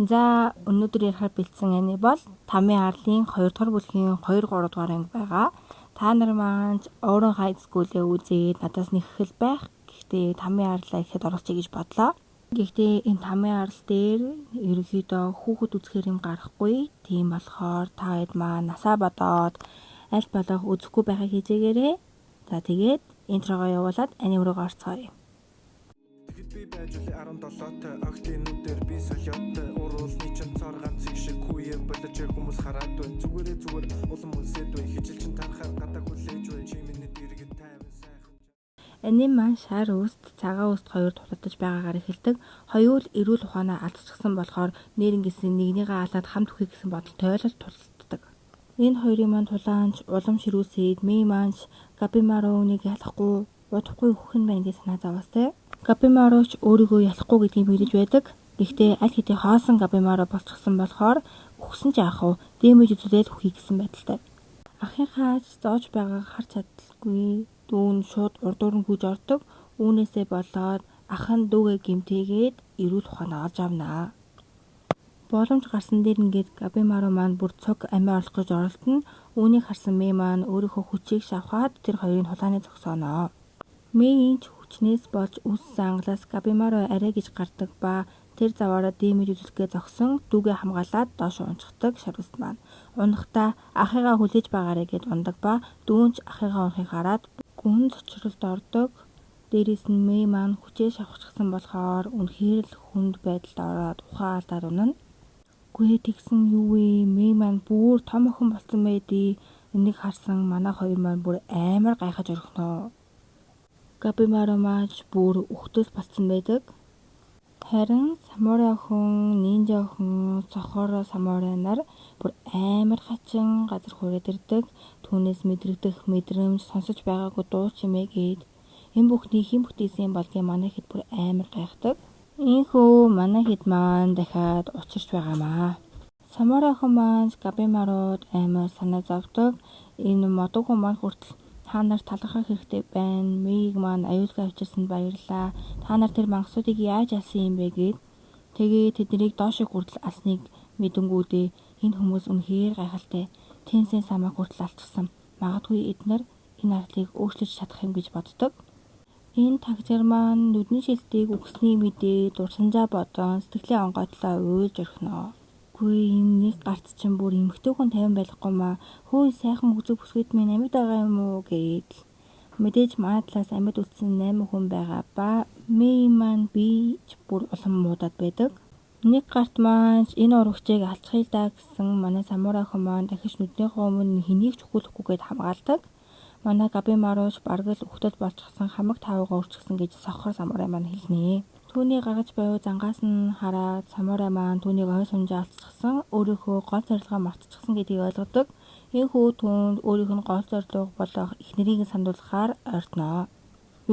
За, өнөөдөр ярихаар бэлдсэн ани бол Тамын арлын 2 дугаар бүлгийн 2 3 дугаар анги байгаа. Та нар маань Ouran High School-ээ үзээд надаас нэхэл байх. Гэхдээ Тамын арлаа ихэд оруулчих гэж бодлоо. Гэхдээ энэ Тамын арал дээр ерөнхийдөө хүүхэд үзэхээр юм гарахгүй. Тийм болохоор та хэд маань насаа бодоод аль болох үзэхгүй байхыг хичээгээрэй. За, тэгээд intro гоо явуулаад аним руугаа орцгоё. Тэгэхэд би байж үлээ 17-той. Огтын нүдээр би солиотой. Уруулны чин цор ганцыг шиг хүүе болож хүмүүс хараад байна. Зүгээрээ зүгээр улам үнсээд байна. Хичээл чин тарахаар гадаа хүлээж байна. Чи миний дэргэд тайван сайхан. Аним маань шар үст, цагаан үст хоёр тулалдаж байгаагаар эхэлдэг. Хоёул эрүүл ухаанаа алдчихсан болохоор нэрнгэсэн нэгнийгээ алаад хамт үхье гэсэн бодолтой л тулалддаг. Энэ хоёрын маань тулаанч улам ширүүсээд Мэй маань Габимарууныг ялахгүй, удахгүй үхэх нь байна гэж санаа зовоостой. Габимару ч өөрийгөө ялахгүй гэдгийг мэдэж байдаг. Гэхдээ аль хэдийн хоосон Габимару болчихсон болохоор үхсэн ч яах вэ? Damage үзүүлээд үхье гэсэн байдалтай. Ахынхаа ч зоож байгааг харж чадалгүй дүү нь шууд урдуур нь гүйж ордог. Үүнээсээ болоод ах нь дүүгээ гэмтээгээд эрүүл ухаанаа олж авнаа. Боломж гарсан дээр ингээд Габимару маань бүр цуг амиа орлох гэж оролдоно. Үүнийг харсан Мэй маань өөрийнхөө хүчийг шавхаад тэр хоёрын тулааны зогсооно. Мэйн ч хүчнээс болж үүссэн ангалаас Габимару арай гэж гардаг ба тэр заваараа damage үзүүлэхгээ зогсон дүүгээ хамгаалаад доош унцдаг шар үст маань. Унахдаа ахыгаа хүлээж байгаарэ гэд ундаг ба дүүн ч ахыгаа унахыг хараад гүн цочролд ордог. Дээрээс нь Мэй маань хүчээ шавхчихсан болохоор үнэхээр л хүнд байдалд ороод ухаан алдаад унана. Үгүй, тэгсэн юу вэ? Мэй маань бүр том охин болсон байдий. Энийг харсан манай хоёр маань бүр амар гайхаж орхино. Габимару маань бүр үхтэл болцсон байдаг. Харин самурай охин, нинжа охин, сохор самурай нар бүр амар хачин газар хүрээд ирдэг. Түүнээс мэдрэгдэх мэдрэмж, сонсож байгаагүй дуу чимээ гээд энэ бүхнийг хэн бүтээсэн юм бол гэ манай хэд бүр амар гайхдаг. Ийхүү манай хэд маань дахиад учирч байгаамаа. Самурай охин маань Габимаруд амар санаа зовдөг. Энэ модон хүн маань хүртэл та нар талархах хэрэгтэй байна. Мэйг маань аюулгүй авчирсанд баярлалаа. Та нар тэр мангасуудыг яаж алсан юм бэ гэд. Тэгээ тэднийг доошог хүртэл алсныг мэдэнгүүдээ энэ хүмүүс үнэхээр гайхалтай. Тенсэн самаа хүртэл алчихсан. Магадгүй эднэр энэ арлыг өөрчилж чадах юм гэж боддог. Энэ тагжир маань нүдний шилтийг үгсний мэдээ дурсамжаа бодон сэтгэлээ онгойтлоо уйлж орхино. Үгүй, энэ нэг гарц чинь бүр эмэгтэй хүн тавин байхгүй маа. Хөөе, сайхан үзэг бүсгүйд минь амьд байгаа юм уу гээд. Мэдээж манай талаас амьд үлдсэн 8 хүн байгаа ба Мэй маань би ч бүр улам муудаад байдаг. Нэг гарт маань энэ урагчийг алчихъя л да гэсэн манай самурай охин маань дахиж нүднийхөө өмнө хэнийг ч үхүүлэхгүй гээд хамгаалдаг. Манай Габимарууч бараг л үхтэл болчихсон, хамаг таавгаа өрчихсөн гэж сохор самурай маань хэлнэ. Түүний гаргаж буй зангаас нь хараад самурай маань түүнийг ой сунжаа алдчихсан, өөрийнхөө гол зорилгоо мартчихсан гэдгийг ойлгодог. Ийхүү түүнд өөрийнх нь гол зорилго болох эхнэрийг сандуулахаар ойртноо.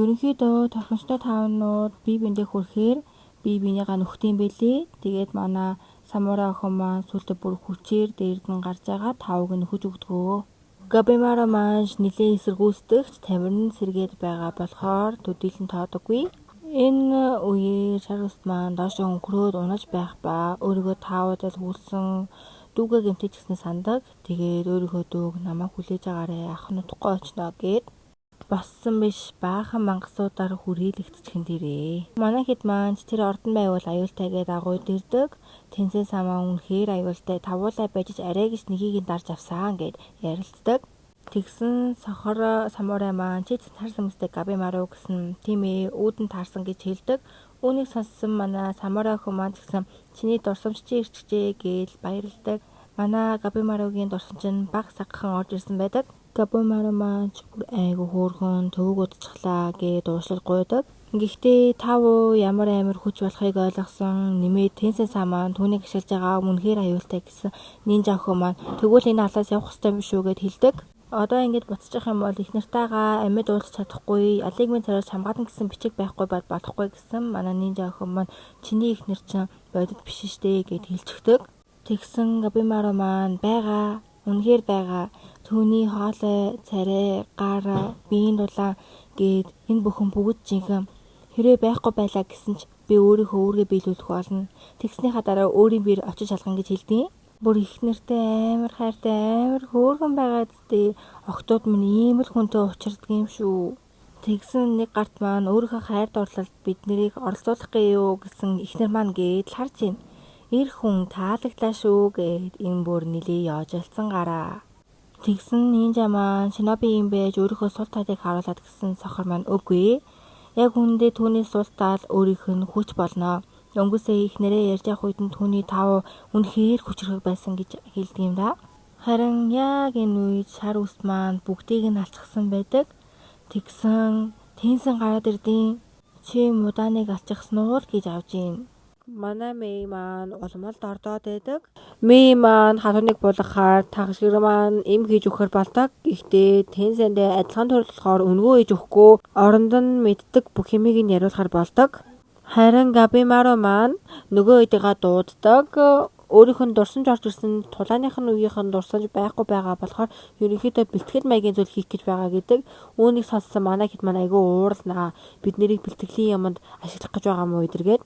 Ерөнхийдөө тохиромжтой таавнууд бие биендээ хүрэхээр бие биенийгаа нөхдөм бэлээ. Тэгээд манай самурай охин маань сүүлдээ бүр хүчээр дээрд нь гарч байгаа таавыг нөхөж өгдгөө. Габимаро маань нэлээд эсэргүүцдэгч тамирн сэргээд байгаа болохоор төдийлөн тоодоггүй. Энэ үеэр шар үст маань доошоо хөнхрөөд унаж байх ба өөрийгөө таавуудад хүлсэн дүүгээ гэмтээчихснээ сандаг. Тэгээд өөрийнхөө дүүг намайг хүлээж агаарэ, ах нь утахгүй очно гэд боссон биш, баахан мангасуудаар хүрээлэгдчихэн дээрээ. Манай хэд маань тэр ордон байвал аюултай гээд агууд ирдэг. Тэнцэн самаа үнэхээр аюултай, тавуулаа байж арай гэж нэгийг нь дарж авсан гэд ярилцдаг. Тэгсэн сохор самурай маань чи таарсан мэстэй Габимару гэсэн, тийм ээ, үүдэн таарсан гэж хэлдэг. Үүнийг сонссон манай самурай охин маань гэсэн чиний дурсамж чи ирчихжээ гэж баярлдаг. Манай Габимаругийн дурсамж нь баг сагхан орж ирсэн байдаг. Габимару маань ч бүр айгүй хөөрхөн төвөг удчихлаа гэж дуушлал гуйдаг. Гэхдээ тав ямар амар хүч болохыг ойлгосон нэмээд Тэнсэн самаа түүнийг ашиглаж байгаа үнэхээр аюултай гэсэн нинжа охин маань тэгвэл энэ алаас явах ёстой юм шүү гэд хэлдэг. Одоо ингэж буцчих юм бол их нартайгаа амьд уулзах чадахгүй, алыг минь зориулж хамгаална гэсэн бичиг байхгүй бол болохгүй гэсэн манай нинжа охин маань чиний их нар чинь бодит биш штэ гэд хэлчихдэг. Тэгсэн Габимару маань байгаа, үнэхээр байгаа. Түүний хоолой, царай, гар, биеийн дулаан гээд энэ бүхэн бүгд жинхэнэ. Хэрвээ байхгүй байлаа гэсэн ч Би өөрийнхөө үүргээ биелүүлэх болно. Тэгснийхаа дараа өөрийн биеэр очиж шалгана гэж хэлдэг. Бүр их нэртэй амар хайртай амар хөөрхөн байгаа зү. Охтууд минь ийм л хүнтэй учирдаг юм шүү. Тэгсэн нэг гарт маань өөрийнхөө хайр дурлалд бид нарыг оролцуулах гээ юу гэсэн ихнэр маань гээд л харж байна. Эр хүн таалагдлаа шүү гээд энэ бүр нилээ ёожилсан гараа. Тэгсэн нинжа маань шиноби юм байж өөрийнхөө сул талыг харуулад гэсэн сохор маань үгүй. Яг үүндээ түүний сул тал өөрийнх нь хүч болно. Өнгөөсөө ихнэрээ ярьж явах үед нь түүний тав үнэхээр хүчрхэг байсан гэж хэлдэг юм да. Харин яг энэ үед шар үст маань бүгдийг нь алчихсан байдаг. Тэгсэн Тэнсэн гараад ирдیں۔ Чи мудааныг алчихсан уу л гэж авч ийн. Манай Мэй маань улмалд ордоод байдаг. Мэй маань халууныг буулгахаар тагшгэр маань эм хийж өгөхөр болдог. Гэхдээ Тэнсэндээ адилхан төрөл болохоор өнгөө ээж өгөхгүй оронд нь мэддэг бүх юмыг нь яриулахар болдог. Харин Габимаро маань нөгөө хэдийгээ дууддаг. Өөрийнх нь дурсамж орж ирсэн тулааных нь үеийнх нь дурсамж байхгүй байгаа болохоор ерөнхийдөө бэлтгэл маягийн зүйл хийх гэж байгаа гэдэг. Үүнийг сонссон манай хэд маань айгүй уурлнаа. Бид нарыг бэлтгэлийн юмд ашиглах гэж байгаа мó эдэргээд.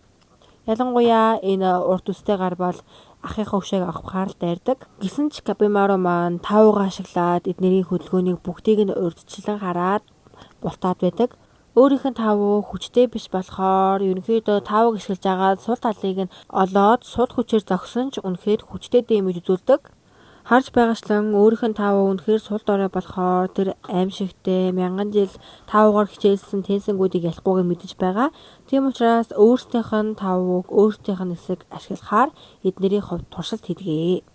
Ялангуяа энэ урт үстэй гар бол ахынхаа хөшөөг авахар л дайрдаг. Гисэн ч Габимаро маань тавуугаа ашиглаад эднэрийн хөдөлгөөнийг бүгдийг нь урьдчилан хараад бултаад байдаг. Өөрийнх нь тавуу хүчтэй биш болохоор ерөнхийдөө тавууг ашиглаж агаад сул талыг нь олоод сул хүчээр зогсон ч үнэхээр хүчтэй дэмэж үзүүлдэг. Харж байгаачлан өөрийнх нь тавуу үнэхээр сул дорой болохоор тэр аимшигтэй мянган жил тавуугаар хичээлсэн тэнсэнгүүдийг ялахгүйг мэдэж байгаа. Тийм учраас өөрсдийнх нь тавууг өөрсдийнх нь эсрэг ашиглахаар эднэрийн хувьд туршилт хийдэг.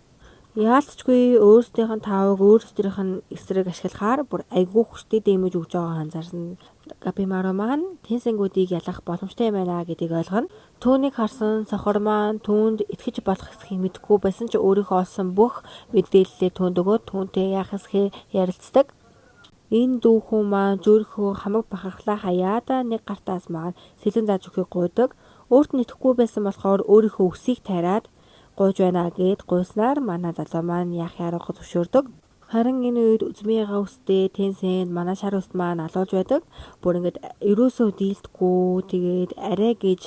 Яалтчгүй өөрсдийнх нь тавууг өөрсдийнх нь эсрэг ашиглахаар бүр айгүй хүчтэй дэмэж өгж байгаа анзаарсан. Габимаро маань тэнсэнгүүдийг ялах боломжтой байна гэдгийг ойлгоно. Түүнийг харсан сохор маань түүнд итгэж болох эсхийг мэдэхгүй байсан ч өөрийнхөө олсон бүх мэдээллээ түүнд өгөөд түүнтэй яах эсхээ ярилцдаг. Энэ дүү хүн маань жөөрхөө хамаг бахархлаа хаяад нэг гартаас маань сэлэн зааж өгөхийг гуйдаг. Өөрт нь итгэхгүй байсан болохоор өөрийнхөө үсийг тариад гуйж байна гэд гуйснаар манай залуу маань яах яруугаа зөвшөөрдөг. Харин энэ үед үзмийнхаа үстэй Тэнсэнд манай шар үст маань алуулж байдаг. Бүр ингээд ерөөсөө дийлдэхгүй тэгээд арай гэж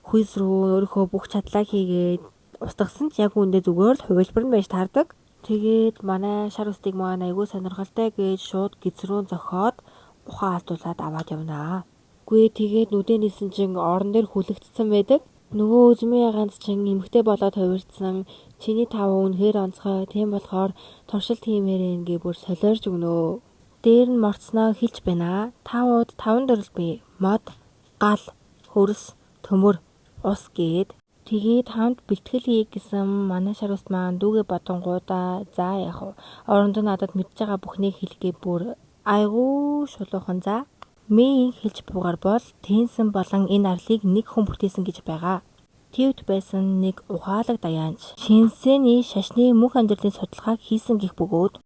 хүйс рүү өөрийнхөө бүх чадлаа хийгээд устгасан ч яг үүндээ зүгээр л хувилбар нь байж таардаг. Тэгээд манай шар үстийг маань айгүй сонирхолтой гэж шууд гиз рүү зохиод ухаан алдуулаад аваад явнаа. Гүй тэгээд нүдэ нисэн чинь орон дээр хүлэгдсэн байдаг. Нөгөө үзмийн ганц чинь эмэгтэй болоод хувирдсан. Чиний тав үнэхээр онцгой. Тийм болохоор туршилт хиймээрэн гэ бүр солиорж өгнө. Дээр нь морцсноо хэлж байна. Тавууд таван төрөл бий. Мод, гал, хөрс, төмөр, ус гээд. Тэгээд хамт бэлтгэл хий гэсэн манай шар ус маань дүүгээ бодонгуудаа за яах вэ? Оронд нь надад мэдж байгаа бүхнийг хэлгээ бүр айгүй шулуухан за. Мэйн хэлж буугаар бол Тэнсэн болон энэ арлыг нэг хүн бүтээсэн гэж байгаа. Твд байсан нэг ухаалаг даяанч Шинсэний шашны мөнх амьдралын судалгааг хийсэн гэх бөгөөд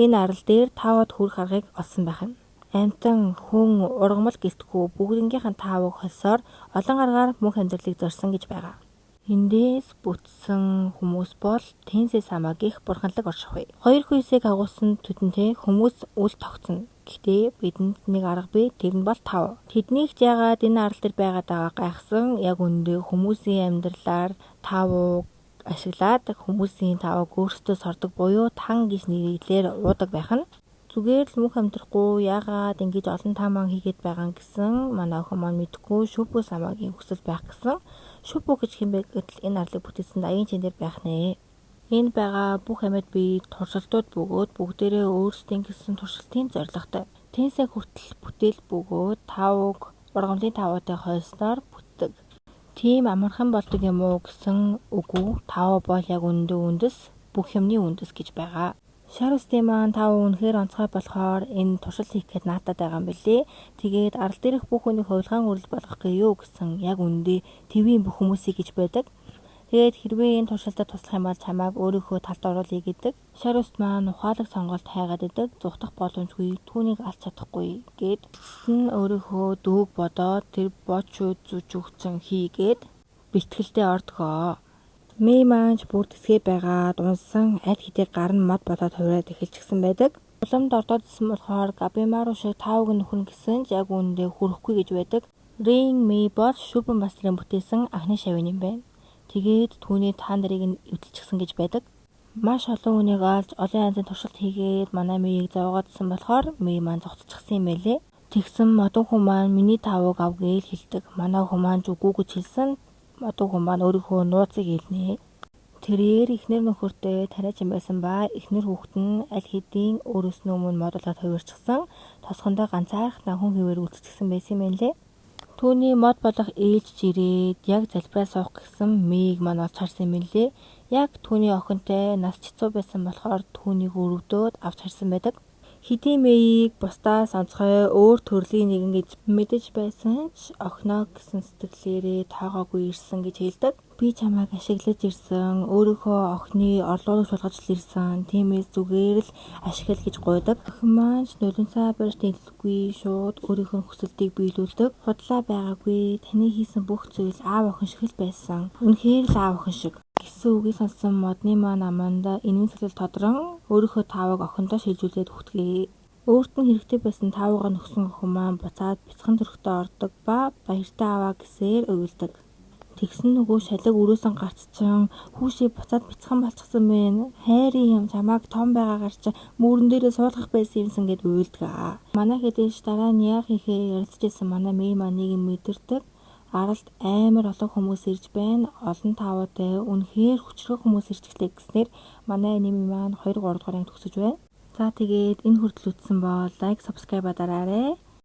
энэ арал дээр таавад хүрэх аргыг олсон байх нь. Амьтан, хүн, ургамал гэлтгүй бүгднгийнх нь таавыг холсоор олон аргаар мөнх амьдралыг зорьсон гэж байгаа. Эндээс бүтсэн хүмүүс бол Тэнсэ Сама гэх бурханлаг орших бий. Хоёр хүйсийг агуулсан төдөнтэй хүмүүс үл тогтсон. Гэхдээ бидэнд нэг арга бий, тэр нь бол тав. Тэднийг ч яагаад энэ арал дээр байгаад байгаа гайхсан. Яг үүндээ хүмүүсийн амьдралаар тавуу ашиглаад хүмүүсийн тавыг өөрсдөө сордог буюу тан гэж нэрлэлээр уудаг байх нь. Зүгээр л мөнх амьдрахгүй яагаад ингэж олон тааман хийгээд байгаа гэсэн манай охин маань мэдэхгүй Шүпү Самагийн хүсэл байх гэсэн. Шүпү гэж хэн бэ гэтэл энэ арлыг бүтээсэн даяын чин дээр байх нэ. Энд байгаа бүх амьд бие туршилтууд бөгөөд бүгдээрээ өөрсдийн гэсэн туршилтын зорилготой. Тэнсээ хүртэл бүтээл бөгөөд тавг ургамлын тавуутай хойсноор бүтдэг. Тийм амархан болдог юм уу гэсэн үгүй. Тав бол яг үнэндээ үндэс, бүх юмны үндэс гэж байгаа. Шар үстийн маань тав үнэхээр онцгой болохоор энэ туршилт хийх гээд наатаад байгаа юм билээ. Тэгээд арал дээрх бүх хүнийг хувилгаан үрэл болгох гээ юу гэсэн яг үнэндээ твийн бүх хүмүүсийг гэж байдаг. Тэгээд хэрвээ энэ туршилтад туслах юм бол чамайг өөрийнхөө талд оруулъя гэдэг. Шар үст маань ухаалаг сонголт хайгаад идэг. Зугтах боломжгүй, түүнийг алж чадахгүй гээд эцэст нь өөрийнхөө дүүг бодоод тэр бод шүүд зүж өгцөн хийгээд бэлтгэлдээ ордгоо. Мэй маань ч бүр тэсгээ байгаад унсан аль хэдий гар нь мод болоод хувираад эхэлчихсэн байдаг. Уламд ордоод исэн болохоор Габимару шиг таавг нөхрөн гэсэн ч яг үүндээ хүрэхгүй гэж байдаг. Рин Ми бол Шүбэн Мастрын бүтээсэн анхны шавь юм байна. Тэгээд түүний та нарыг нь эвдэлчихсэн гэж байдаг. Маш олон хүнийг олж олон янзын туршилт хийгээд манай Мийг зовоогоодсон болохоор Ми маань зогтчихсан юм байлээ. Тэгсэн модон хүн маань миний тавууг ав гээл хэлдэг. Манай хүн маань ч үгүй гэж хэлсэн. Модон хүн маань өөрийнхөө нууцыг хэлнэ. Тэрээр эхнэр нөхөртэй тариачин байсан ба эхнэр хүүхэд нь аль хэдийн өөрөөс нь өмнө модулаад хувирчихсан. Тосгондоо ганцаархнаа хүн хэвээр үлдчихсэн байсан юм лээ. Түүний мод болох ээлж ирээд яг залбираа суух гэсэн Мийг маань олж харсан юм лээ. Яг түүний охинтой нас чицүү байсан болохоор түүнийг өрөвдөөд авч харсан байдаг. Хэдийн Мэйг бусдаас онцгой өөр төрлийн нэгэн гэж мэдэж байсан ч охиноо гэсэн сэтгэлээрээ тоогоогүй ирсэн гэж хэлдэг. Би чамайг ашиглаж ирсэн, өөрийнхөө охины орлуулагч болгож л ирсэн. Тиймээс зүгээр л ашигла гэж гуйдаг. Охин маань ч нулимсаа барьж нийлэхгүй шууд өөрийнх нь хүсэлтийг биелүүлдэг. Худлаа байгаагүй, таны хийсэн бүх зүйл аав охин шиг л байсан. Үнэхээр л аав охин шиг гэсэн үгийг сонссон модны маань аманда энийн сэлэл тодрон өөрийнхөө таавыг охиндоо шилжүүлээд үхтгээ. Өөрт нь хэрэгтэй байсан таавыгаа нөхсөн охин маань буцаад бяцхан төрхтөө ордог ба баяртай аваа гэсээр уйлдаг. Тэгсэн нөгөө шалиг өрөөсөн гарцчин хүүшээ буцаад бяцхан болчихсон мэн. Хайрын юм чамааг том байгаагаар чи мөрөн дээрээ суулгах байсан юмсан гэд уйлдаг. Манай хэдэж дараа нь яах хийхээ ярилцж байсан манай Мэй маань нэг юм мэдэрдэг. Аралд амар олон хүмүүс ирж байна. Олон таавуутай үнэхээр хүчрэх хүмүүс ирж эхлэв гэснээр манай аниме маань 2 3 дугаар анги төгсөж байна. За тэгээд энэ хүртэл үзсэн бол лайк, subscribe дараарай.